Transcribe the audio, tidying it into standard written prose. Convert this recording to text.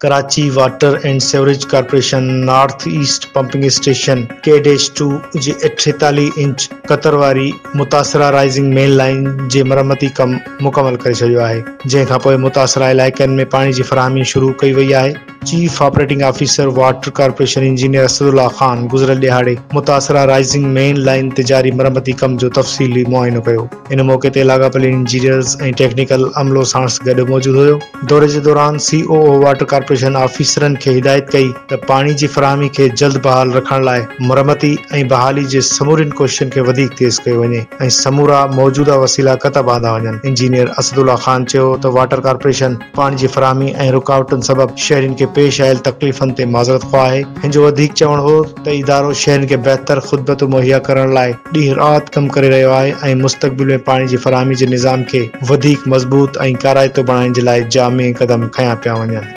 Karachi water and sewerage corporation north east pumping station K dash two جي 48 inch Qatar واري متاثره rising main line جي مرمتي ڪم مڪمل ڪري ڇڏيو آهي، جنهن کانپوء متاثره علائقن ۾ پاڻي جي فراهمي شروع ڪئي وئي آهي. Chief operating officer water corporation engineer Asadullah Khan گذريل ڏهاڙي متاثره رائزنگ مين لائين تي جاري مرمتي ڪم جو تفصيلي معائنو ڪيو. ان موقعي تي لاڳاپيل انجنيئرز ۽ ٽيڪنيڪل عملو ساڻس گڏ موجود هيو. دوري جي دوران C O O water corporation آفيسرن کي هدايت ڪئي ته پاڻي جي فراهمي کي جلد بحال رکڻ لاء مرمتي ۽ بحالي جي سمورين ڪوششن کي وڌيڪ تيز ڪيو وڃي ۽ سمورا موجوده وسيلا ڪتب آندا وڃن. انجنيئر اسدالله خان چيو ته واٽر ڪارپوريشن پاڻي جي فراهمي ۽ رڪاوٽن سبب شهرين کي پيش آيل تڪليفن تي معذرت خواهه آهي. هن جو وڌيڪ چوڻ هو ته ادارو شهرين کي بهتر خدمتون مهيا ڪرڻ لاء ڏينهن رات ڪم ڪري رهيو آهي ۽ مستقبل ۾ پاڻي جي فراهمي جي نظام کي وڌيڪ مضبوط ۽ ڪارائتو بڻائڻ جي لاء جامع قدم کنيا پيا وڃن.